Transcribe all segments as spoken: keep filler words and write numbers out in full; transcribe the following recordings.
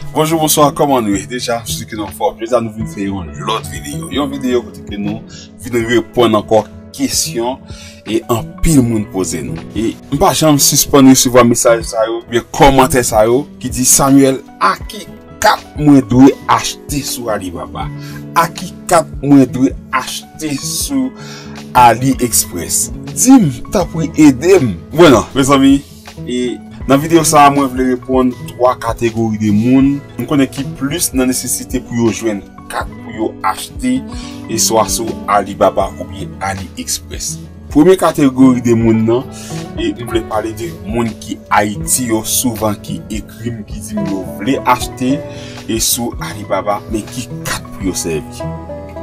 Bonjou, bonswa, kòman nou ye? Deja, m si ke nou anfòm. Jodi a nou vin fè yon lòt videyo. Yon videyo kote ke nou vin reponn ankò kesyon e anpil moun poze nou. E m pa janm sispann resevwa mesaj sa yo, oubyen kòmantè sa yo ki di, Samuel, a ki kat mwen dwe achte sou Alibaba? A ki kat mwen dwe achte sou AliExpress? Di m, tanpri, ede m. Bon, non, mezanmi, e nan videyo sa a, mwen vle reponn twa kategori de moun m konnen ki plis nan nesesite pou yo jwenn kat pou yo achte, e swa sou Alibaba oubyen AliExpress. Premye kategori de moun nan, e m vle pale de moun ki Ayiti yo, souvan ki ekri m, ki di m yo vle achte, e sou Alibaba, men ki kat pou yo sèvi.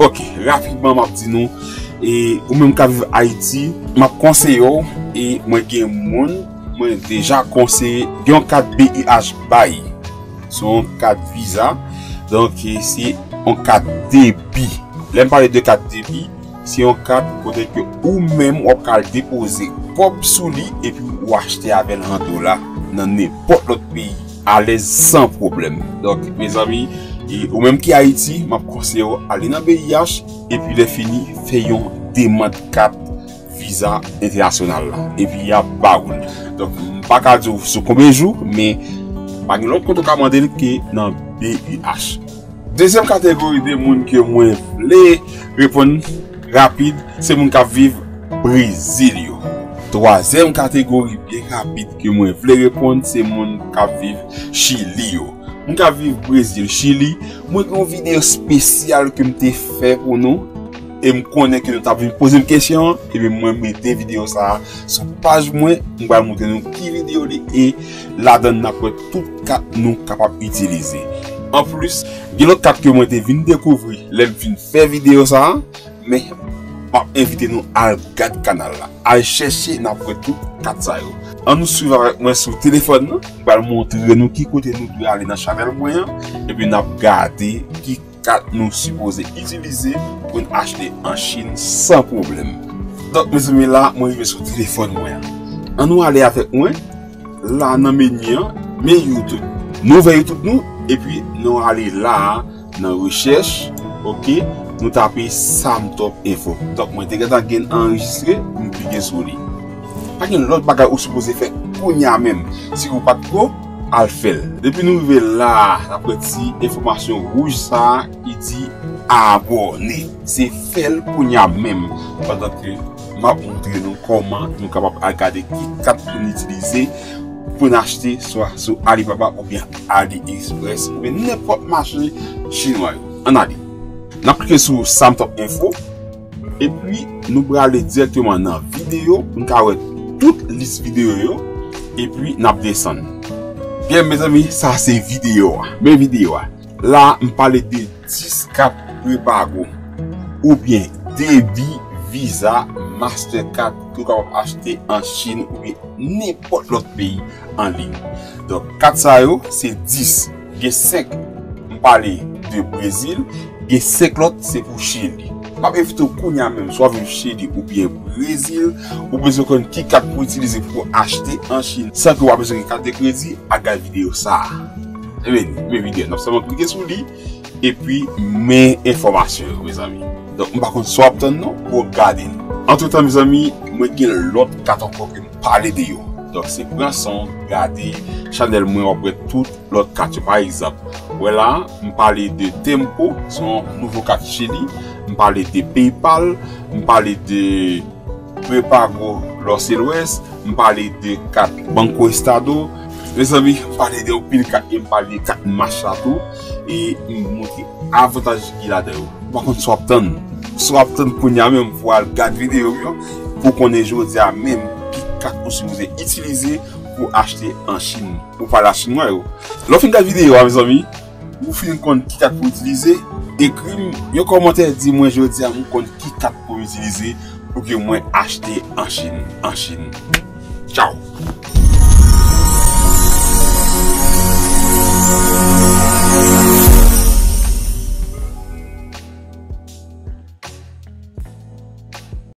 Ok, rapidman, m ap di nou, e ou menm k ap viv Ayiti, m ap konseye w, e mwen gen moun, mwen deja konseye, gen yon kat B I H bay. Se yon kat viza. Donk, e se yon kat debi. Lè m pale de kat debi, se yon kat kote ke ou menm w ap ka al depoze kòb sou li epi w achte avè l an dola nan nenpòt lòt peyi alèz, san pwoblèm. Donk, mezanmi, e ou menm ki Ayiti, m ap konseye w ale nan B I H epi lè fini, fè yon demann kat viza entènasyonal la. Epi y ap ba ou l. Donk, m pa ka di w sou konbyen jou, men pa gen lòt kote w ka mande l ke nan B I H. Dezyèm kategori de moun ke mwen vle reponn rapid, se moun k ap viv Brezil yo. Twazyèm kategori byen rapid ke mwen vle reponn, se moun k ap viv Chili yo. Moun k ap viv Brezil, Chili, mwen gen yon videyo espesyal ke m te fè pou nou. E m konnen ke nou t ap vin poze m kesyon an, ebyen mwen mete videyo sa a sou paj mwen, m pral montre nou ki videyo li e ladan n n ap wè tout kat nou kapab itilize. Anplis, gen lòt kat ke mwen te vin dekouvri lè m fin fè videyo sa a, men m ap envite nou al gad kanal la. Al chèche, n ap wè tout kat sa yo. Ann nou swiv avèk mwen sou telefòn nan. M pral montre nou ki kote nou dwe ale nan chanèl mwen an, epi n ap gade ki kat nou sipoze itilize pou n achte an Chin san pwoblèm. Donk, mezanmi, la, mwen rive sou telefòn mwen an. Ann nou ale avèk mwen. La, nan meni an, men YouTube. Nou ouvè YouTube nou, epi nou ale la a, nan rechèch, ok, nou tape Sam Top Info. Donk, mwen te gentan gen anrejistre, m klike sou li. Pa gen lòt bagay ou sipoze fè kounye a menm. Si ou pa t ko, al fè l. Depi nou rive la a, n ap wè ti enfòmasyon wouj sa a ki di abòne. Se fè l kounye a menm, pandan ke m ap montre nou kòman nou kapab al gade ki kat pou n itilize pou n achte, swa sou Alibaba oubyen AliExpress oubyen nenpòt mache chinwa yo. Ann ale. N ap klike sou Sam Top Info, epi nou prale dirèkteman nan videyo pou n ka wè tout lis videyo yo, epi n ap desann. Byen, mezanmi, sa se videyo a. Men videyo a. La, m pale de dis kat Prepago oubyen debi, Visa, Mastercard ke w kapab achte an Chin oubyen nenpòt lòt peyi an liy. Donk, kat sa yo, se dis. Gen senk, m pale de Brezil, gen senk lòt, se pou Chili. M ap envite w kounye a menm, swa viv Chili oubyen Brezil, ou bezwen konn ki kat pou w itilize pou w achte an Chin san ke w pa bezwen gen kat de kredi, al gad videyo sa a. Ebyen, men videyo, n ap sèlman klike sou li, epi men enfòmasyon yo, mezanmi. Donk, m pa konn sa w ap tann non pou w gade l. Antretan, mezanmi, mwen gen lòt kat ankò ke m pale de yo. Donk, se pran san w, gade chanèl mwen, w ap wè tout lòt kat yo. Pa egzanp, wè la, m pale de Tempo, se yon nouvo kat Chili. M pale de PayPal, m pale de Prepago Los Héroes, m pale de kat Banco Estado. Mezanmi, m pale de anpil kat, e m pale de kat Mach la tou. E m montre avantaj ki ladan yo. Ou pa konn sa w ap tann. Sa w ap tann kounye a menm pou w al gad videyo m yo, pou w konnen jodi a menm ki kat ou sipoze itilize pou w achte an Chin, pou w pale a chinwa yo. Lè w fin gad videyo a, mezanmi, ou fin konn ki kat pou w itilize, ekri m yon kòmantè, di mwen jodi a m konn ki kat pou m itilize pou ke mwen achte an Chin, an Chin. Tchaw!